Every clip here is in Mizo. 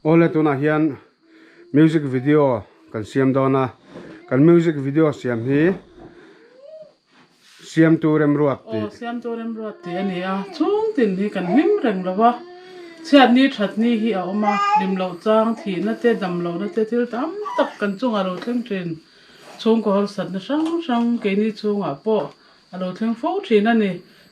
Awle tunah hian music video kan siam dawn a, kan music video siam hi Siamtu Remruat tih. Aw Siamtu Remruat tih a ni a, chhung tin hi kan hlim reng lo a, chhiatni thatni hi a awm a, hlim loh chang thihna te dam lohna te thil tam tak kan chungah lo thleng thin, chhungkaw harsatna hrang hrang keini chhungah pawh A lo thleng fo thin a ni.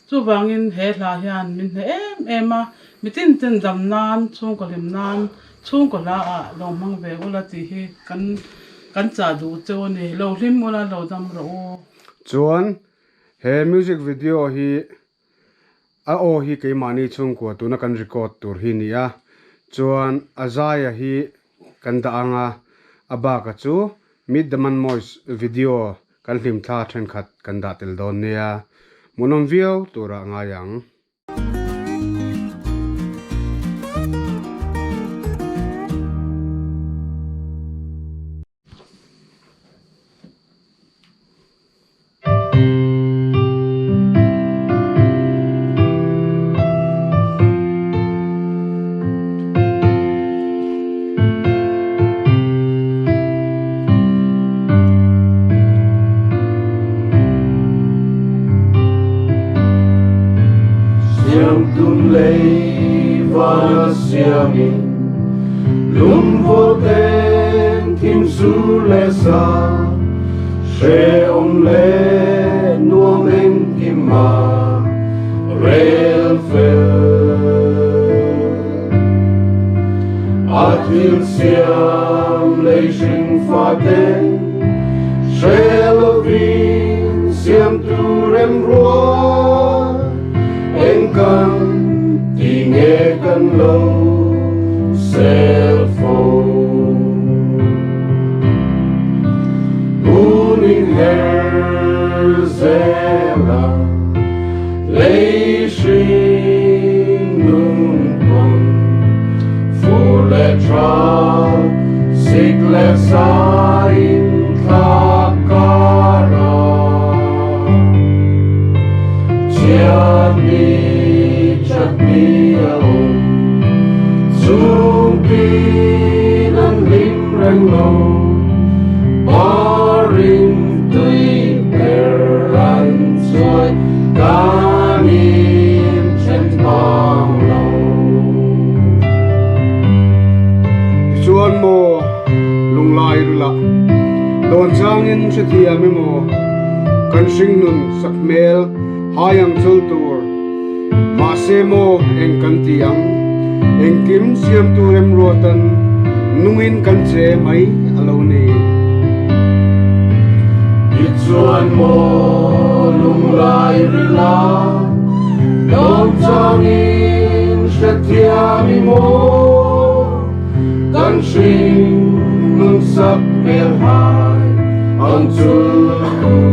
Chuvangin he hla hian min hneh em em a, mitin ten dam nan, chhungkaw hlim nan, chhungkaw hla ah lo hmang ve ula tih hi kan kan chah duh cheu a ni. Lo hlim ula, lo dam rawh u. Chuan he music video hi a aw hi keimahni chhungkua tuna kan record tur hi ni a, chuan a zaia hi kan dah ang a, a baka chu Meet the Manmois video kan hlimthla thenkhat kan dah tel dawn nia, hmuhnawm viau turah ngai ang. Siamtum lei vana siamin lungvaw ten thim sur leh sa Hrehawm leh nuam engkim a rel fel. A thil siam lei hring fate hre lovin siamtu remruat eng kan ti nge kan lo sel fo. Hunin her zela lei hring nun pawn fur leh tha sik leh sa in thlak kara chiat ni chat ni a awm chung tin an hlim reng lo parin tui ber an chuai kan in then bang lo. Tichuan maw lunglai rila dawn changin hrethiam emaw kan hringnun sakhmel hai ang chul tur Mahse maw eng kan ti ang? Engkim siamtu remruatan nungin kan che mai a lo ni. Tichuan maw lunglai rila dawm changin hrethiam i maw kan hring nun sak hmel hai ang chul tur.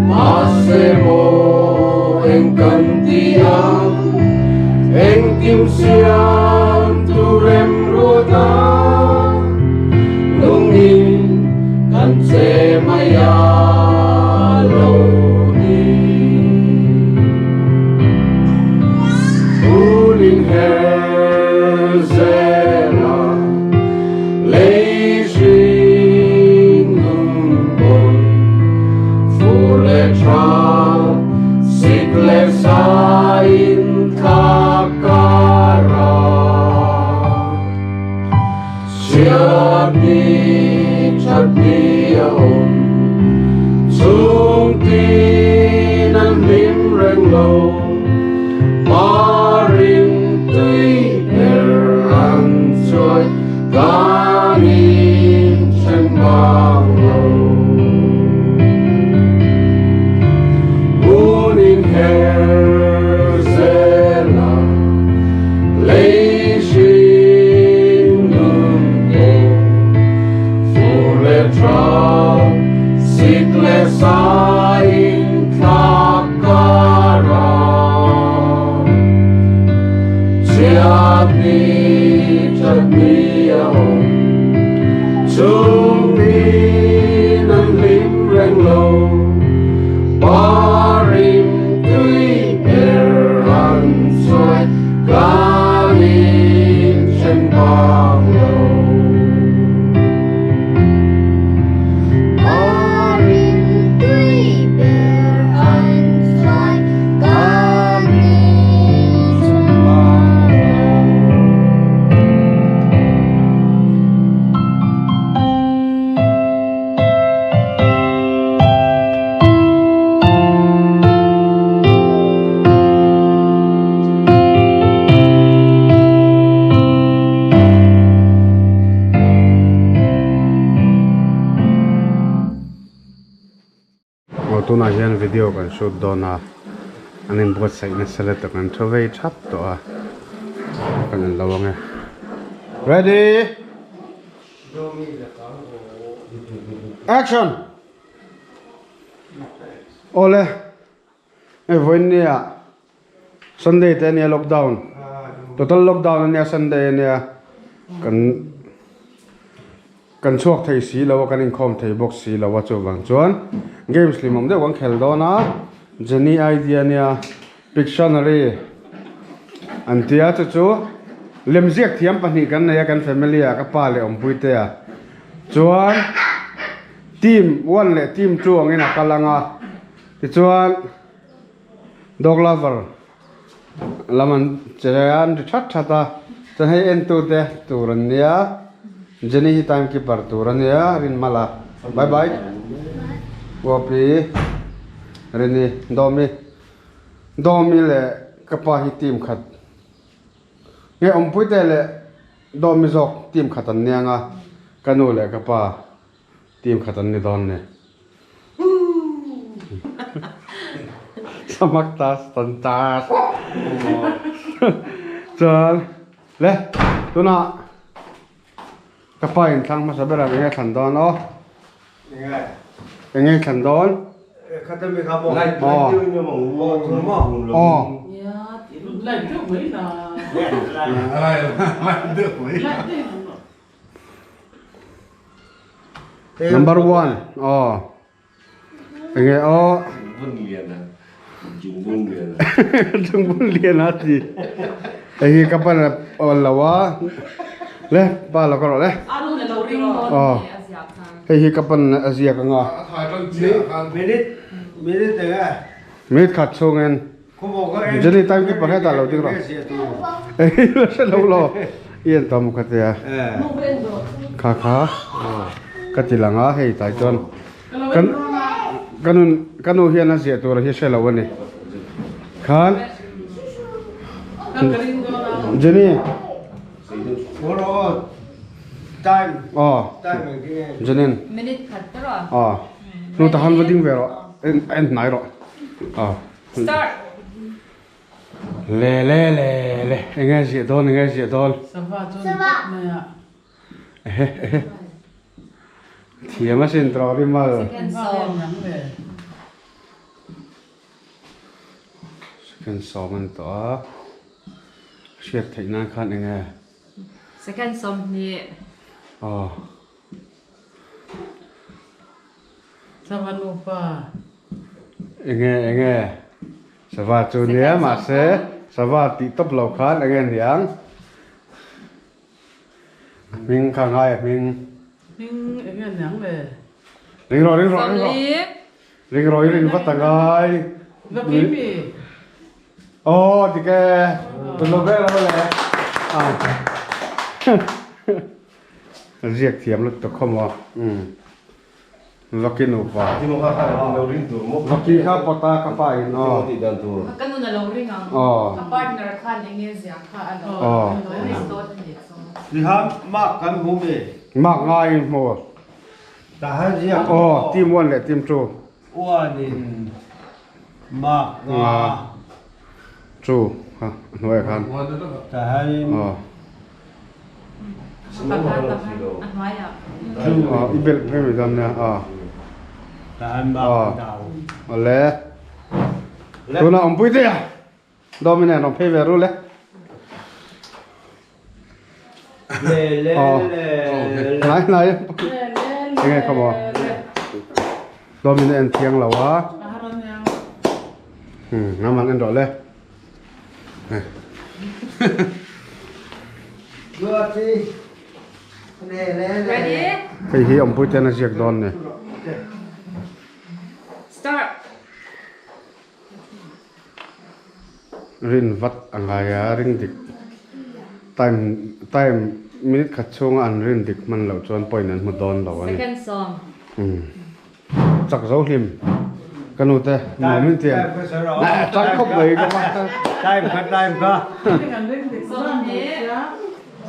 Mahse maw eng kan ti ang, engkim siam tu remruat a, nungin kan che mai a lo ni. Phulin her zel a, Lei hring nun pawn fur leh tha sik leh sa in thlak kar a chhiat ni that ni a awm chung tin an hlim reng lo parin tui ber an chuai Kan in then bang lo. Hun in her zel a, lei hring nun pawh fur leh tha, sik leh sa in thlak kar a. Chiat ni that ni a awm chung tin an hlim reng lo parim tui ber an chuai kan. Tunah hian video kan shoot dawn a, an inbuatsaih nasa lutuk an thu vei thap tawh a, kan en lo ang e. Ready! Action! Awle, hei vawiin nia Sunday te ania lockdown, total lockdown ania Sunday ania kan kan chhuak thei si lo a kan inkhawm thei bawk si lo a chuvang chuan games hlimawm deuh kan khel dawn a Jenny idea ania Pictionary an tia chu chu lemziak thiam pahnih kan nei a kan family ah ka pa leh awmpui te ah chuan team one leh team two angin a kal ang a tichuan dog lover lam an che a an ri that that a chuan hei en tu te tur an nia Jenny hi time keeper tur a nia Rinmala bye bye Uapi Rini Dawmi. Dawmi leh ka pa hi team khat nge awmpui te leh Dawmi zawk team khat an niang a, ka nu leh ka pa team khat an ni dawn ni. Samak tas tan tas chuan le tunah ka pa in thlang hmasa berah enge thlan dawn aw. Enge thlan dawn? Aw. Number one aw. Enge aw. Jungbun lian a ti. Hei hi ka pan a awl lo a. Le pa lo ka rawh le. Aw. Hei hi ka pan a ziak anga. Minute khat chhungin. Jenny time keeper hetah lo ding rawh. Hei hre lo lo. I en tawh maw ka tia. Kha kha ka ti lang a hei tlai chuan kan ka nun ka nu hian a ziah tur hi hre lo a ni. Khan Jenny aw Jenny aw nu tahan va ding ve rawh en en hnai rawh. Aw. Start. Le le le le enge ziah dawn enge ziah dawn. Sava chu ni tawp mai a. Ehe ehe. Thiam a sin tawh rimal. Second sawm. Second sawm a ni tawh a. Hriat theih nan khan enge. Second sawmhnih. Aw. Sava nupa. Enge enge sava chu nia mahse sava tih tawp lo khan enge niang a hming kha ngai a hming. Hming enge niang le. Ring rawh ring rawh ring rawh ring rawh i rin vat a ngai. Va pi mi. Aw dik e tun lo vel a le. Ziak thiam lutuk khaw maw umm Vaki nupa Vaki kha pawt a ka pa in aw Ka nun a lo ring ang ka partner khan eng nge ziah kha a lo ring dawn a nih chu. Mark ngai in hmu aw team one leh team two nga two kha a hnuaiah khan aw aw i belh phei mai dawn nia aw aw awle tunah awmpui te a Dawmin en rawn phei ve ru le aw hnai hnai enge kha maw Dawmin en thiang lo a hmm naman en rawh le hei hi awmpui ten a ziak dawn ni. Rin vat a ngai a, ring dik time time minute khat chhunga an rin dik hman loh chuan point an hmu dawn lo a ni. Umm chak zo hlim ka nu te nuam in tiang chak khawp mai ka va. Time kha time kha.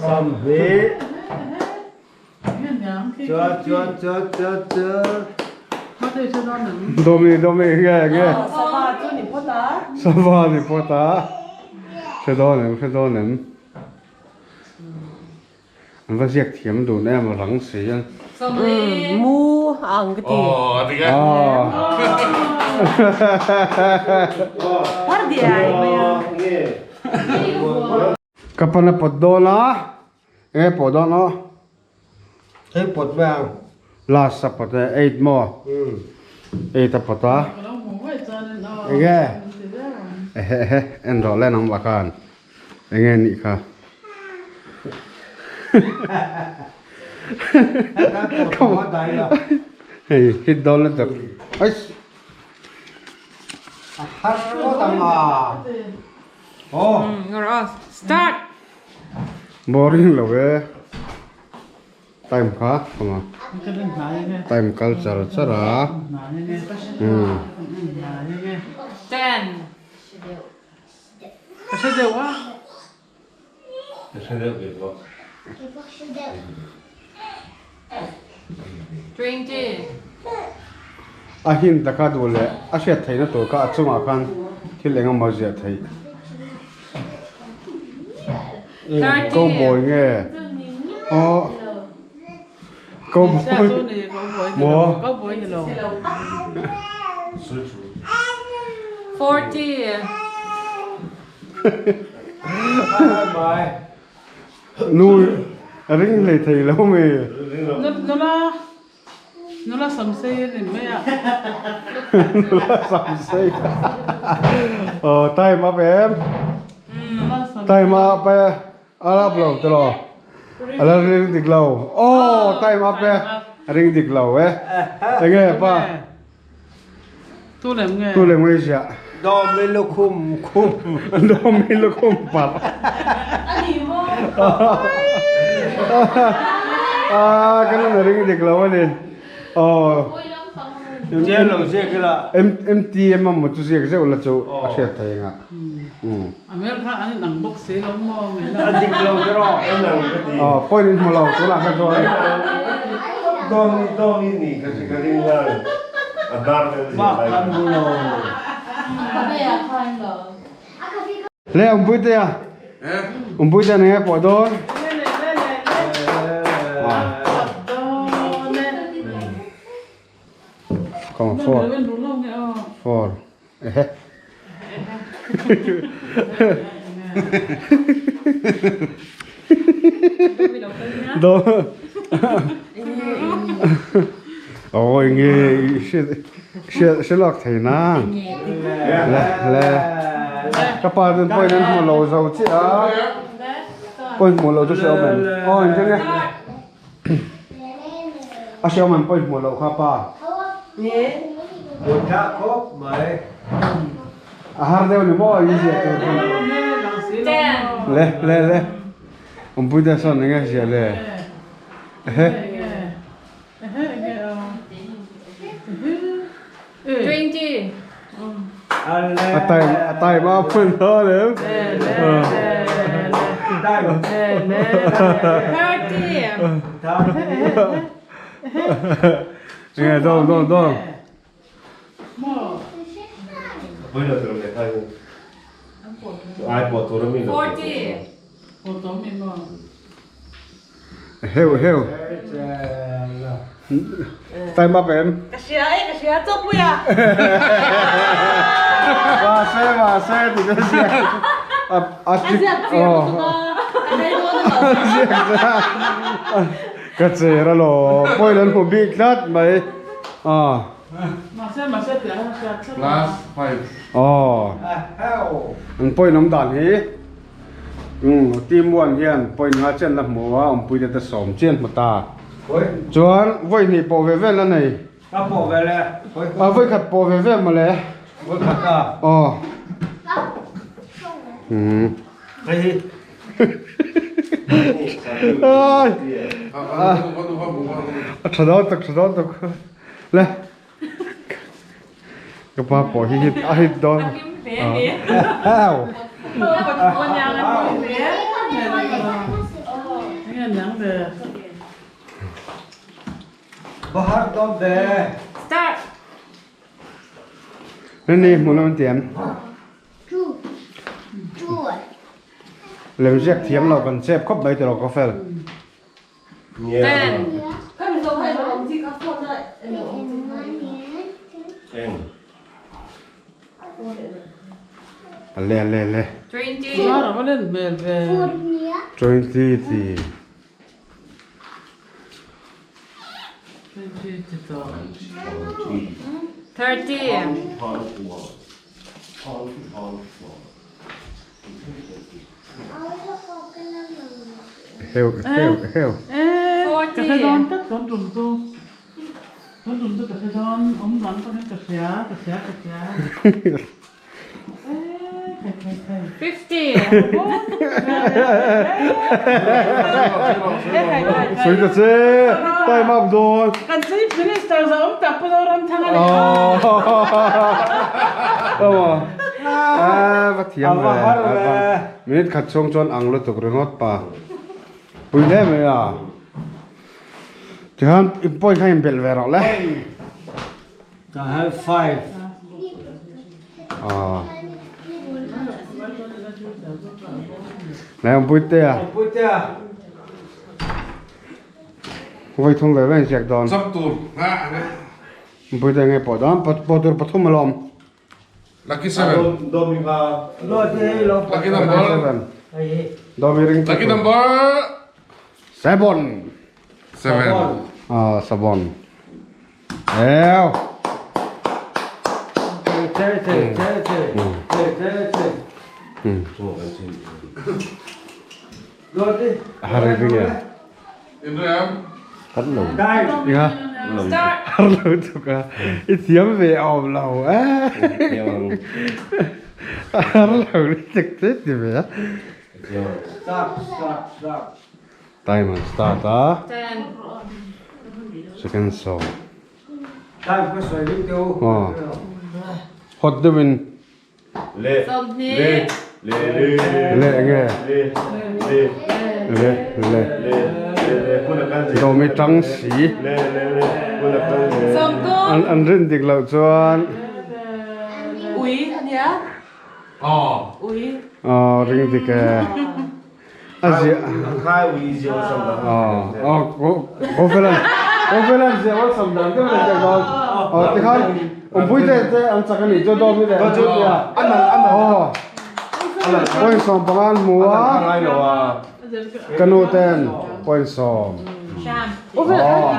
Sawmhnih. Chuan chuan chuan chuan chuan. Domi Domi nge nge. Sava chu ni phawt a. Sava ni phawt a. Hre dawn em hre dawn em. An va ziak thiam dun em a rang si a. Mu a ang ka ti. Phar diai mai a. Ka pan a pawt dawn a, enge pawh dawn aw? Hei pawt mai ang. Last a pawt e, eight maw? Eight a pawt a. Enge? Ehe ehe, en rawh le nangmah khan. Enge nih kha? Hei hit dawn lutuk. Ais! A har ngawt ang a. Aw. Start! Boring lo e. Time kha come on. Time kal char char a. 10. Ka hre deuh a. Ka hre deuh ve bawk. 20. A hint a kha duh leh a hriat theihna tur kha a chungah khan thil eng emaw ziah theih. Cowboy nge? Aw Cowboy maw? Cowboy ni lo. 40. Nu ring hlei thei lo mi. Nula nula samsei a ni mai a. Nula samsei. Aw time up em? Time up e. A lap lo te lo. A la ring dik lo. Aw time up e. A ring dik lo e. Enge pa. Tu lem nge? Tu lem nge ziah? Dawm i lukhum khum. Dawm i lukhum parh. A ni maw? Ah, kan la ring dik lo a ni. Aw. Chian lo ziak ila. MTM a maw chu ziak zeuh la chu a hriat thei anga. A hmel kha an inang bawk si lo maw nge la. A dik lo te rawh. Aw, point in hmu lo tunah kha chuan. Dawm i dawm i ni ka ka ring ngai. A dar vel zia lai. Bak an hmu lo. Le Umpuitea. Umpuitea nge pawh dawn. Come on, four. Four. Ehe. Do. Ôi nghe sẽ sẽ lọt thei na. Le le. Ka pa den poi nan hmu lo zo chi a. Poi hmu lo chu se om em. Ôi thế nghe. A hriau man pawh i hmuh loh kha pa. Hmun tha khawp mai. A har deuh ni maw i ziah tur chu. Le le le. Awmpui te sawn enge ziah le. Ehe. A time a time a phun tho lem. Nghe dong dong dong. Heu heu. Time up em. Ka hria e, ka hria chaw pui a. Va se va se ti te ziak. A a A ziak chiah lutuk a. Ka rei dawn a lo. Ziak chiah. Ka cher a lo. Pawi lan hmu bik tlat mai. Ah. Mahse mahse tih a hriat tlat. Class 5. Aw. An point awm dan hi. Umm team one hian point nga chian la hmu a awmpui te te sawm chian hmu ta. Chuan vawi hnih pawh ve vel a nei. Ka pawh ve le. A vawi khat pawh ve vel mawle. Vawi khat a. Aw. Umm. Hei hi. Ai. A tha dawn tak tha dawn tak. Le. Ka pa pawh hi hit a hit dawn. Au. Bahar dawn ve. Start. Rini hmuh nawm ti em? Lemziak thiam lo kan chep khawp mai tiraw ka fel. Ale ale ale. 20 ti. Heu heu heu. Ka hre dawn tlat dawn tum chu dawn tum chu ka hre dawn awm dang pawhin ka hria ka hria ka hria. Sawi ta che time up dawn. Kan chief minister zawm tak Pu Zoramthanga leh A va thiam ve. Minute khat chhung chuan ang lutuk ringawt pa. Pui hle mai a. Tihian i point kha inbelh ve rawh le. I have five. Ah. Này ông Puitea. Puitea. Voi thum ve ve ziak dawn. Chak tur. Puitea nge pawh dawn pawh tur pathum alawm. Lucky seven. Domi kha. Lucky number. Domi ring. Lucky number. Seven. Seven. Ah, seven. Eo. Har ring e. Har lo. Ya. Har lo tuk a. I thiam ve awm lo e. Har lo tuk te ti ve a. Stop, stop, stop. Time an start a. Second saw. Time ka sawi ring teu. Aw. Hot deuh in. Le. Le. Le le. Le enge. Le. Le. Le le. Le le le hun a kal zel. Dawmi tang si. Le le le hun a kal zel. An an rin dik loh chuan. Ui ania. Aw. Ui. Aw ring dik e. A zia. Khai ui zia awlsam dan. Aw Kofelan Kofelan zia awlsam dan deuh leh deuh dawn. Aw tikhan awmpui te te an chak a nih chu dawm i leh an tia. A nalh a nalh. Aw point 15 an hmu a. A nalh ngai lo a. Ka nu ten point 10. Aw.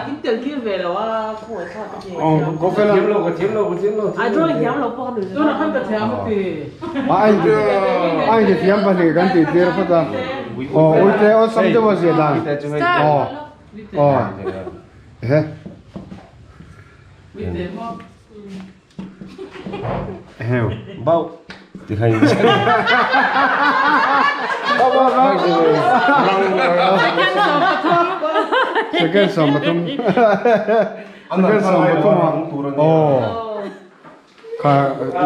In tel tir ve lo a khaw thlak a ni. Aw Kofelan. Ka thiam lo ka thiam lo ka thiam lo. A drawing thiam lo pawh ka ni. Tunah khan ka thiam a ti. A in a in thiam pahnih kan tih tir phawt a. Aw uite awlsam deuh a zia dan. Aw aw ehe. Eheu. Bau. Ti khan. Bau bau bau. Second 13. Second 13 a. Aw. Kha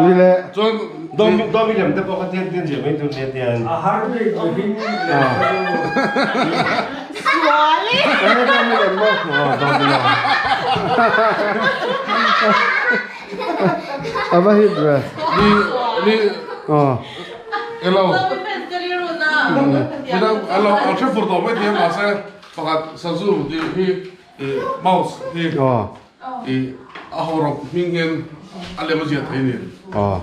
ni le. Chuan Dawmi dawmi lem te pawh kha tian tian zia mai tur nia tian. A har bik a hing le. Suali. Enge dawmi lem maw? Aw dawmi lem. A va hit ve. Ni ni. Aw. Hello. Dawmi fans ka rilru na. Midang alo a hre fur tawh mai thei a mahse pakhat sazu tih hi mouse hi. Aw. I a hawrawp hming hian a lem a ziah thei a ni. Aw.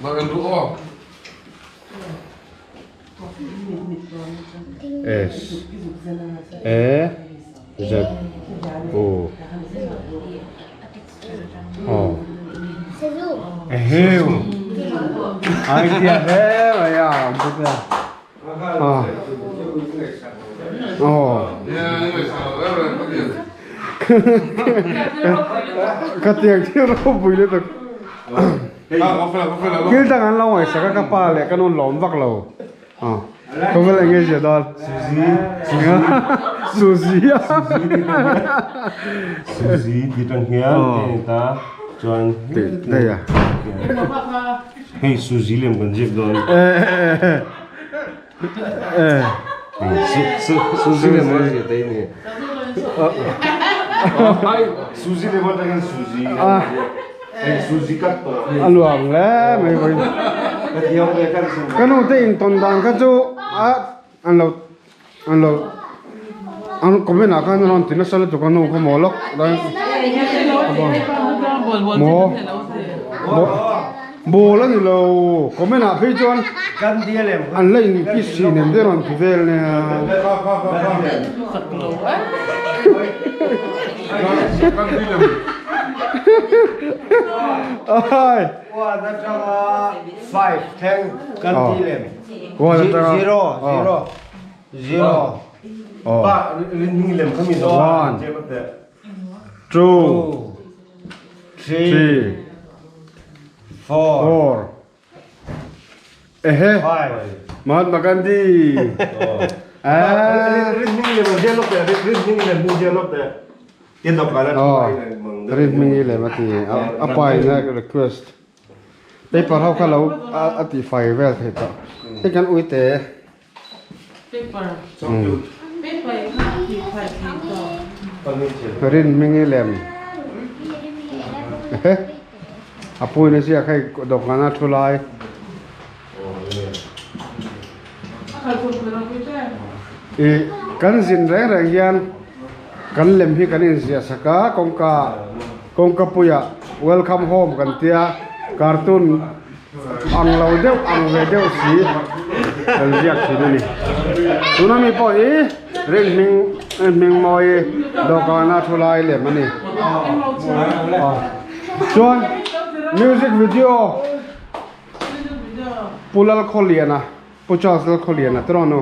Lo en duh aw. S A Z U Aw. Eheu. Ai tia hle mai a awm bawk a. Aw. Aw. Ka tiang thil ropui lutuk. Thil dang an lo ngaihsak a ka pa leh ka nu lawm vak lo. Aw. Khawvel eng nge zia dawn? Suzy. Suzy. Suzy ti tang hian ti a ni ta chuan. Daih a. Hei Suzy lem kan ziak dawn. Suzy lem an ziah te ni. Suzy lem atangin Suzy kan ziak. A nuam hle mai vawiin. Ka nu te intawn dan kha chu a an lo an lo an comment ah khan an rawn ti nasa lutuk a nu kha maw lawk maw ball a ni lo comment ah phei chuan an la in kiss thin em te rawn ti vel nia. One, two, three, four. Ehe. Mahatma Gandhi. Rin hming i lem a ti a pa in a request paper ho kha lo a ti fai vel thei tawh hei kan uite Rin hming i lem ehe a puin a ziak hei dawhkan a thu lai. Ih kan zin reng reng hian kan lem hi kan inziah sak a kawngka kawngka puiah welcome home kan tia cartoon ang lo deuh ang ve deuh si kan ziak thin a ni tuna mi pawh hi rin hming hming mawi dawhkana thu lai lem a ni chuan music video. Pu Lalkhawliana, Pu Charles Lalkhawliana te rawn u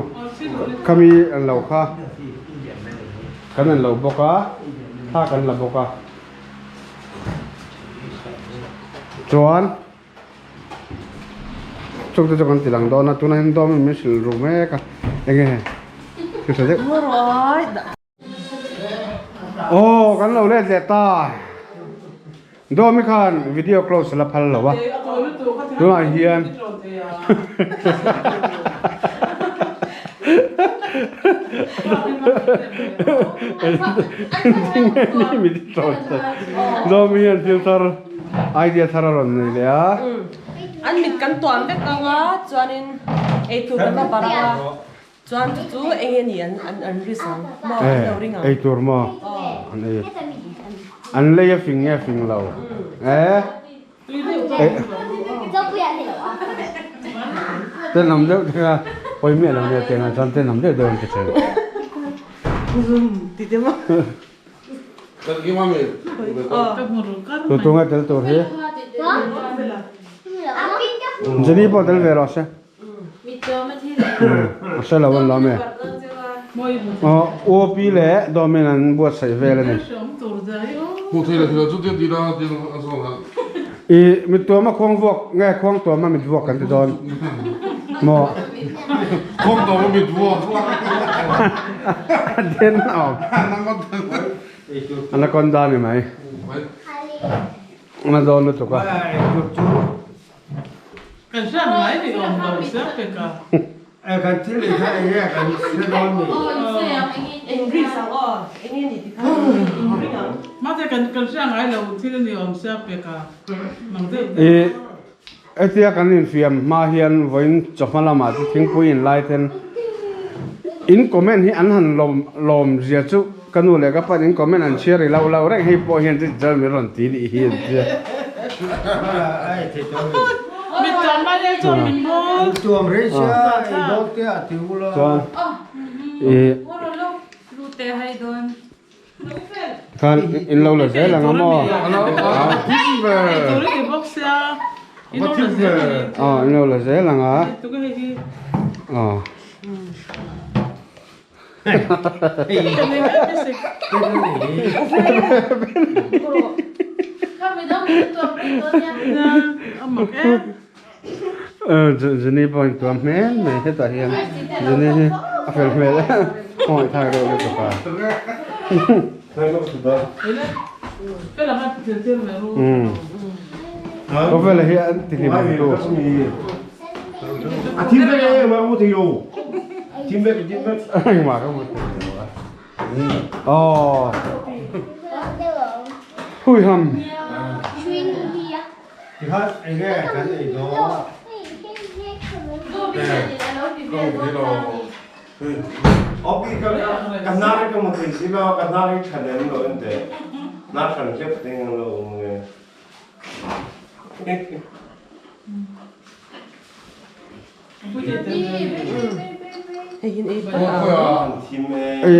khami an lo kha kan an lo bawk a, thla kan la bawk a. Chuan chung te chu kan ti lang dawn a, tunah hian dawm in min hrilh ru mek a, enge thil tha deuh. Aw kan lo let leh ta Dawmi khan video close la phal lo a tunah hian Dawmi hian thil thar idea thar a rawn nei leh a. An mit kan tuam vek ang a chuanin eitur kan la barh ang a. Chuan chu chu eng nge ni an an risk ang maw an lo ring ang. Ei tur maw an ei an lei a fing nge fing lo eh tenawm deuh deuh a pawi miah lo nia tiang ah chuan tenawm deuh deuh an ti thin. Ti te maw. Tu tu nge tel tur hi Jenny pawh tel ve rawh se. A hre lo an lawm e. Aw pi leh dawmin an buatsaih vel a ni. I mit tuama khuang vuak nge khuang tuama mit vuak kan ti dawn maw? Khuang tuama mit vuak. A den awm. Anaconda ni mai. Ana dawn lutuk a. Kan hriat ngai ni awm lo sia pek a. E kan thil ei kha eng nge kan hre dawn ni. Eng ring ang aw, eng nge ni ti kha eng ring ang. Mahse kan kan hriat ngai lo thil a ni awm sia pek a mang deuh deuh. I hetia kan infiam hma hian vawiin chawhma lamah te thingpui in lai ten in comment hi an han lawm lawm zia chu ka nu leh ka pan in comment an chhiar i lo lo reng hei pawh hian chu min rawn ti nih hi an tia. Chuan i khan in lo la zel ang a maw? Aw in lo la zel ang a. Aw. Jenny pawh in tuam hmel mai hetah hian Jenny hi a fel hmel em khawngaih thlak deuh lutuk a. Khawvela hi an ti hlim ang tu. A thim vek e ma mu thei lo. Thim vek thim vek. Engmah ka mu thei lo a. Aw. Hui ham. Tikhan enge kan ei dawn? Opi ka ka hnar hi ka hmu thei si lo, ka hnar hi tha lem lo en teh. Hnar hran hlep ding ang lo awm nge. Ei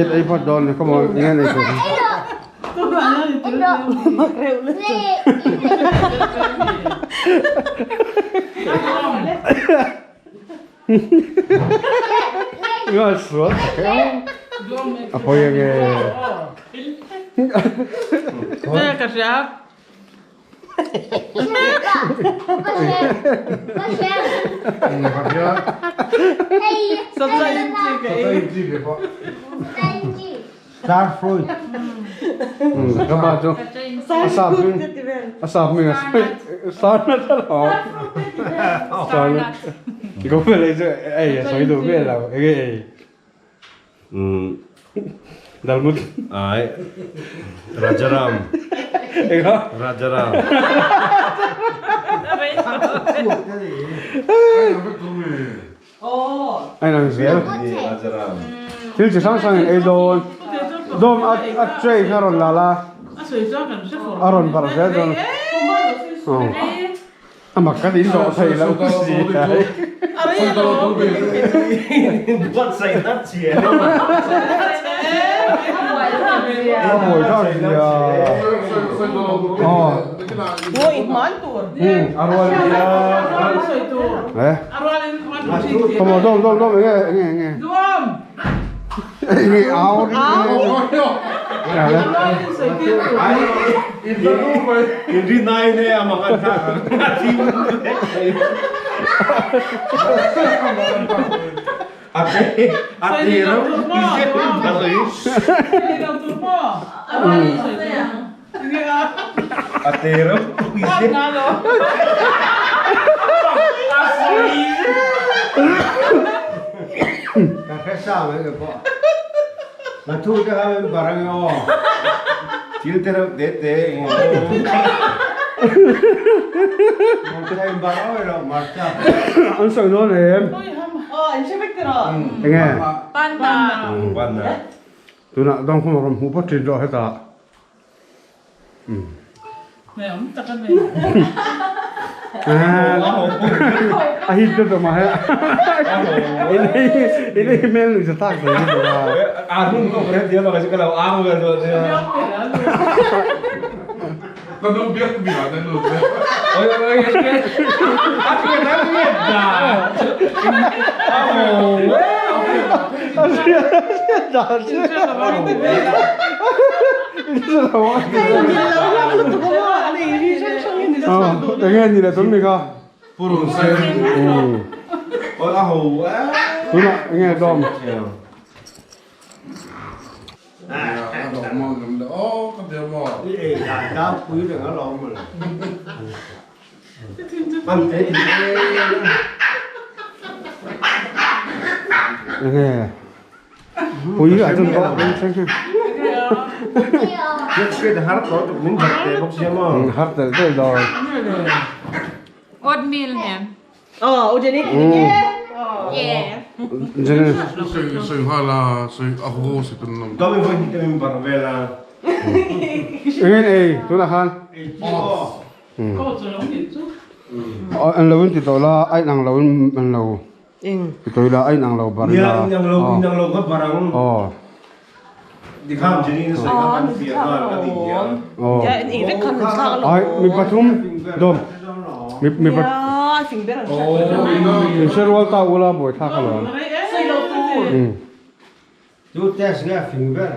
ei phawt dawn ni come on enge an ei tur hi. Nga sual tak e a pawi ange. Ka hria. Star fruit. Ka pa chu a sap hming a sap hming a sawi star nut a lo star nut ka vel ei chu ei a sawi duh vel lo enge ei Dalmut. Ai. Rajaram. Ega. Rajaram. Ai nang zel. Thil chi hrang hrang in ei dawn. Dawm a a tray kha rawn la la. A rawn barh zel dawn. A mak kan in zawh thei lo si ai. A buai thlak zia. A rual in. Eh. Come on, dom dom dom enge enge enge. Enge au ri. Ka hre sa mai ke pawh. Nghathu te kha min bar ange aw. Thil te reuh te te eng aw. Hmarcha in bar awi loh hmarcha. An sawi dawn em? Aw in hre vek tiraw? Enge? Panda. Panda. Tunah dawngkhawm a rawn hmuh phawt thin rawh hetah. A hit deuh tawh mah he. In ei hmel nuih za tak mai ni bawk a. Enge ni le tun mi kha tunah enge dawm Enge pui ah chuan pawh har tel tel dawn. Oatmeal nen. Oh, Jenny. Yeah. Jenny. Engin ei tunah khan. An lo in ti tawh la, a inang lo in an lo ti tawh ila, a inang lo bar ila. Aw. Ai mi pathum dawm mi mi pat in hre rual ta ula buai thlak alawm. Chu test nge a fing ber?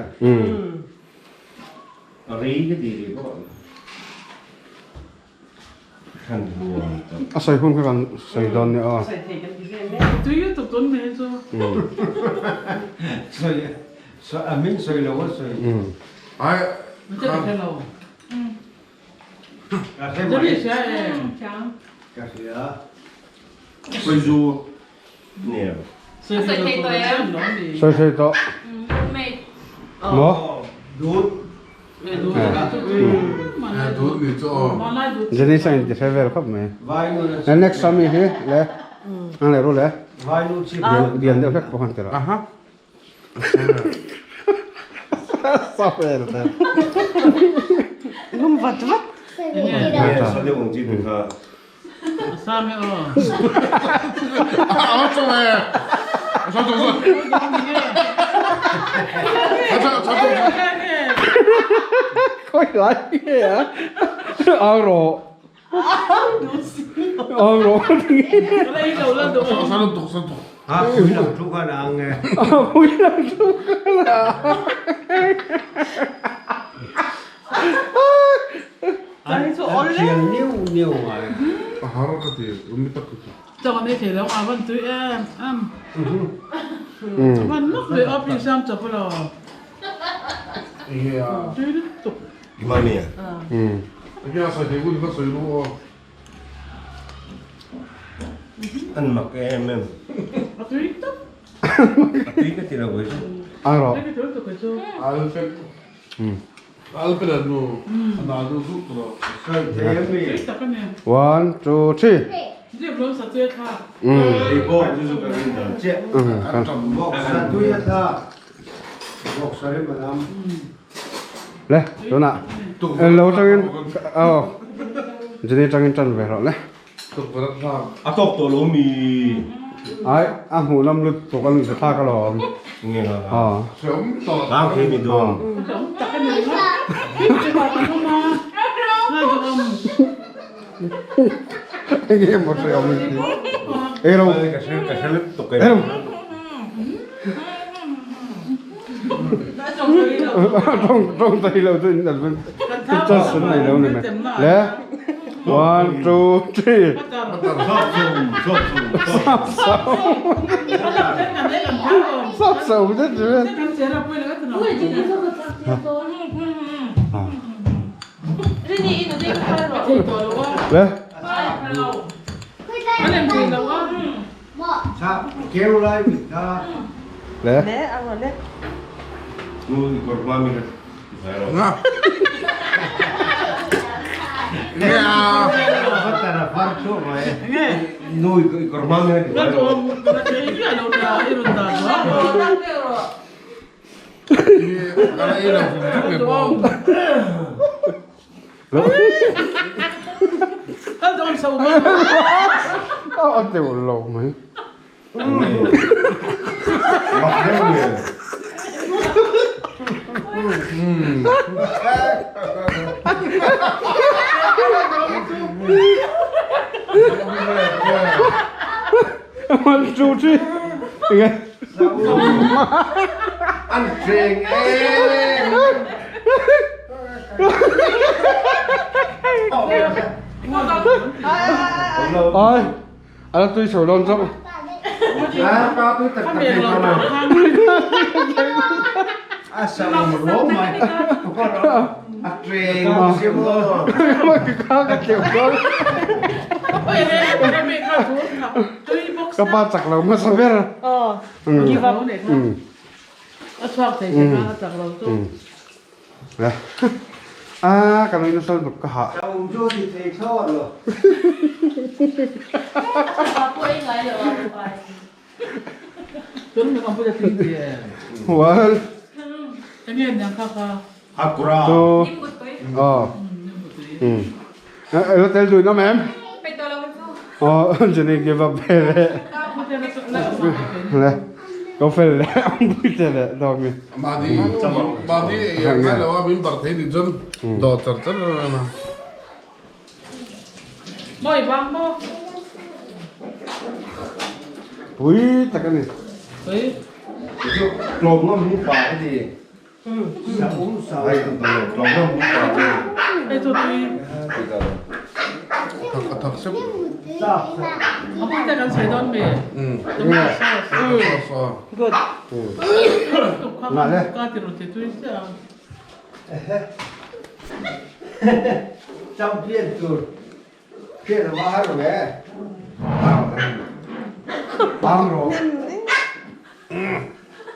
A sawi hun kha kan sawi dawn nia aw. Sawi a min sawi lo a sawi. Ka hre mai. Ka hria. A sawi thei tawh em? Sawi thei tawh. Maw? Dut. Jenny chuan inti hre vel khawp mai. Next ami hi le ang leh ru le. Lian deuh hlek pawh khan ti rawh. Sa vel te. Lum vat vat. Sa deuh ang chi te kha. Sa me aw. A chaw e. Sa chaw sa. Sa chaw sa chaw. Khoi lai nge a? Ang rawh. Ang rawh. Sa lutuk sa lutuk. Ha pui lam thu khan a ang e. Pui lam thu khan a ang. An thial niu niu ngai. A har ka ti, umi tak ka ti. Chaw kan ei thei lo a van tui em em. A van mak ve aw pi siam chawp alo. Tui lutuk. Imami a. Enge a sawi thei hun kha sawi lu aw. An mak em em. A tui tak. A tui ka ti lo kei chu. Ang rawh. Ka ti lutuk kei chu. Alfred. Alfred nu a na nu zuk rawh. Sawi thei em mi? Tui tak a ni. One, two, three. Zip lo sa tui a thlak. Ei bawk chu chu ka rin dan chiah. Bawk sa tui a thlak. Bawk sa rim a nam. Le, tunah lo tangin aw Jenny tangin tan ve rawh le. A tawk tawh lo mi. Ai, a hmuh lam lut tuk an se thlak alawm. Nge nga. Aw. Tlang thei mi dawn. Tak a ni ringawt. Hrim chu pa kan awm a. Ngai duh awm. Enge maw hre awm in ti. Ei ro. Ka hre ka hre lut tuk e. Ei ro. Tawng tawng thei lo chu in adventure sun nei lo ni mai. Le one two three. Sap sap. Sap sap te chu. Le. Sa keu lai mit kha. Le. Le ang le. Nu i kawr hma mi kha zai rawh. Nga. Nge a. Vatara far chu mai. Nu i kawr hma mi kha zai rawh. Kana ei lo hrim hrim e pawh. A teuh lo mai. Mak deuh nge. One two three. Nge. An treng em. Ai, a la tui chho dawn chauh. A ka tui tak tak thei kha ma. A sa um ro mai. A treng si maw. Ka ka tleuh dawn. Ka pa chak lo hmasa ber. Give up. A chhuak thei che kha a chak lo chu. A ka nui nasa lutuk ka hah. Ka um chu ti thei thlawt lo. One. Enge niang kha kha. Akura. Two. Aw. Elo tel duin awm em? Aw Jenny give up ve le. Le. Ko fel le ang pui te le dawm mi. Mahni mahni ei ang ngai lo a min bar thei nih chuan dawh char char a. Mawi vang maw? Pui tak a ni. Pui. Tlawm ngam hi pa ka ti. Sa um sa. Ai tlawm ngam hi pa ka ti. Hei chu tui. Thak a thak sep. A pui te kan sawi dawn mi. Tomato sauce. Sauce a. Good. Ngah le. Ka ti rawh ti tui sia. Champion tur. Hriat a va har ve. Bang rawh.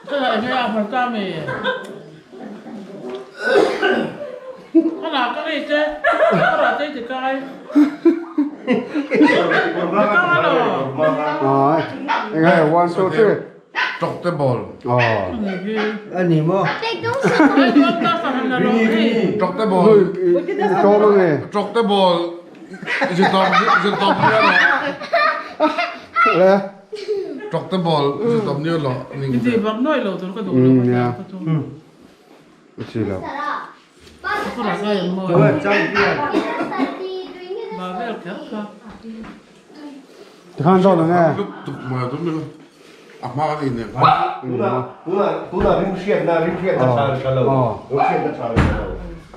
Ka enge a hmar ta mi. Ka ka ei te. Ka rah te ti kai. Ai. Engai 1 2 3. Tawkte ball. Ờ. Ani maw? Tawkte ball. To mang nge. Tawkte ball. Zirtawp zirtawp ni lo. Le. Tawkte ball zirtawp ni lo. Ning. Ti bak noi lo tur ka duh lo. Ya. Chi lo. Ka rah kai ang maw. Chuan champion. Ba vel kher kha. Ti khan dawn ang e. Tuk mai tum ni. A hma kan in em. Tuna tuna tuna rim hriat na rim hriat na tha tha lo. Rim hriat na tha lo.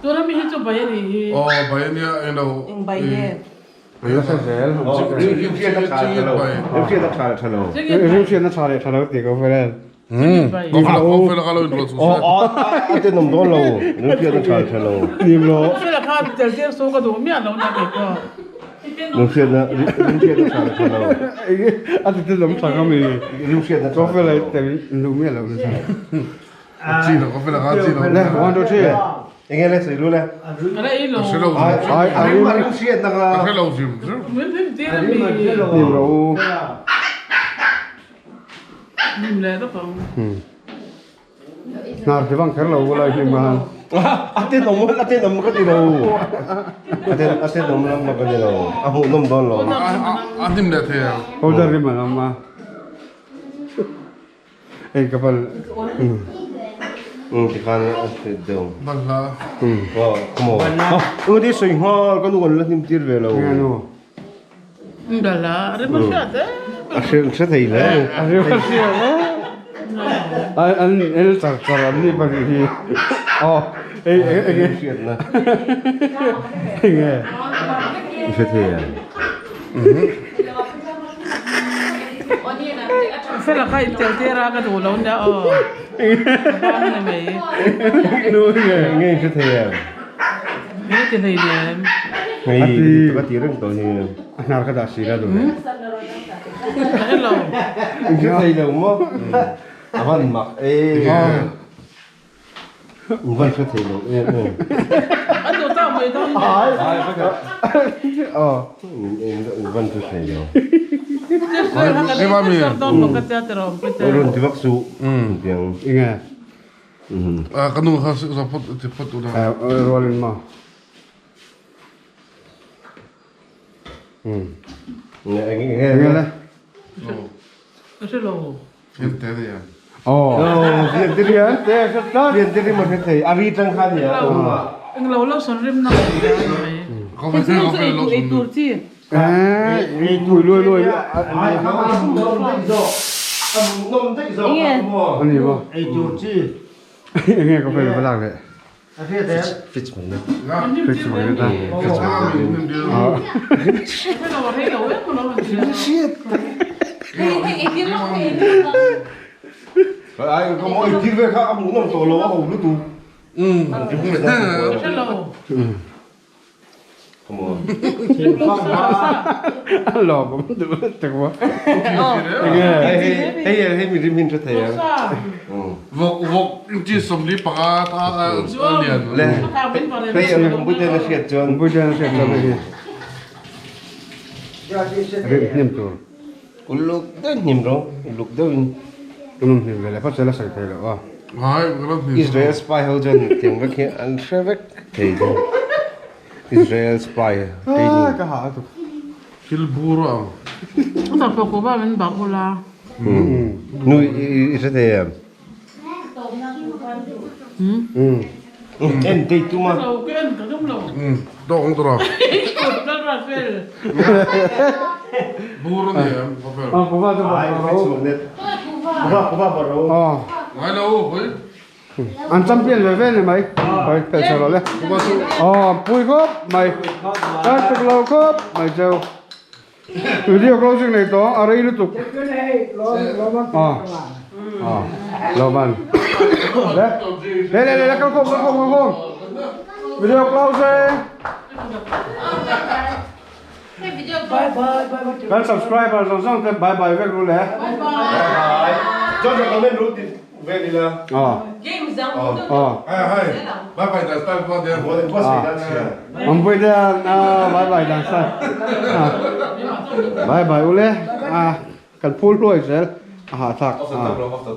Tuna mi hi chu bai ani hi. Oh bai ania eng lo. Eng bai nge? An la hre zel. Rim hriat na tha tha lo. Rim hriat na tha tha lo. Rim hriat na tha leh tha lo tih ko fel. Ko fel ka lo in ro chu. Oh a te nom dawn lo. Rim hriat na tha tha lo. Nim lo. Fel kha tel tir su ka duh miah lo na ke ko. Rim hriat na rim hriat na tha tha lo. A ti te lam tha ka mi. Rim hriat na Ko fel ai tel lu miah lo na. Chi lo ko fel ka chi lo. Le 1 2 3. Enge le sei lu le. Ka la ei lo. Hre lo. Ai A rim a rim hriat na ka. Hre lo zim. Min phim tir mi. Nim lo. Nim le ta pang. Nar ti bang kher lo lai hi ma. A te nom a te nom ka ti lo. A te a te nom lam ma ka ti lo. A hu nom don lo. A nim le the. Powder rim ma ma. Ei kapal. Ti khan a te deuh. Bal la. Wow, come on. Oh, ti soi ngal ka nu kan la hnim tir ve lo. Nghe nu. Dala, rim hriat e. A hre hre thei le. A rim hriat e. An an el char char an ni pa hi. Oh, ei ei ei hriat na. Nghe. Hre thei a. Fel kha in tel tir a ka duh lo nia aw. Bang ni mai. Nu nghe. Nghe hre thei a. Nghe ti hlei nem. Hei, ka ti reng tawh hi. Nar ka dah si la du. Hello. Hre thei lo maw? A van mak e. Van hre thei lo em em. An duh ta mai dawn. Ai. Oh. Van hre thei lo. Ema mi. Don lo ka tia te rom pe te. Ron ti vak su. Tiang. Nghe. A ka nu kha sa phot ti phot u na. Rolling ma. Nghe nghe Nghe le. Hre lo. Hin te de ya. Oh. Rian te Rian te sa ta. rian te ri ma hre thei. A ri tang khan ya. Eng lo lo son rim na mai. Ko fel ko fel lo Ei tur chi. Eh, mùi lui lui. Ai, nom dei zo. Nom dei zo. Ani ma. Ei tur chi. Nghe có phải là lạc đấy. A hriat em. Fitz man na. Phải chụp cái ta. Ờ. Hre lo hre lo em lo han ti. Hei hei ei tir lo ei tir lo. Ai có mỗi tir ve kha am nom to lo ho lu tu. Hre lo. Come on. Lò cũng được được quá. Nghe. Hei hei hei mi rim hin hre thei a. Sa. Vok vok chi som li panga tha a lian. Le. Ka min bare. Hei a computer na hriat chuan. Bây giờ nó sẽ cho cái gì? Rim niệm tur. Uluk deuh hnim ro. Uluk deuh in. Tum niệm về lại phát sẽ là sạch thầy rồi. Hai ka lo hnim. Israel spy ho chuan tiang vek hi an hre vek thei chu. Israel spy training. Cái hả tụ. Thil bur ang. Ta po ko ba min ba ula. Nu i hre thei em. En tei tu ma. Lo ken ka dum lo. Do ong to ra. Kut dal ra fel. Bur ni em ko fel. Ờ, có ba tôi Ai bảo fitz magnet. Ba ko ba ba ro. Ờ. Ngai lo hoi. Ăn champion về về này mày. Thôi, phải chờ rồi đấy. Ko ba su. Ờ, bùi khớp mày. Các chụp lâu khớp mày chờ. Video closing này to, à đây nó tục. Ờ. Ờ. Lâu man. Đấy. Đây đây đây, không không không không. Video closing. Bye bye bye bye. Kan subscriber zawng zawng te bye bye vek ru le. Bye. Cho cho comment ru ti ve ni la. Ờ. Games Aw. Hei hei bye bye dan style pawh ania. Awmpui te a bye bye dan style. Bye bye ule. Kan phul hluai zel a hahthlak.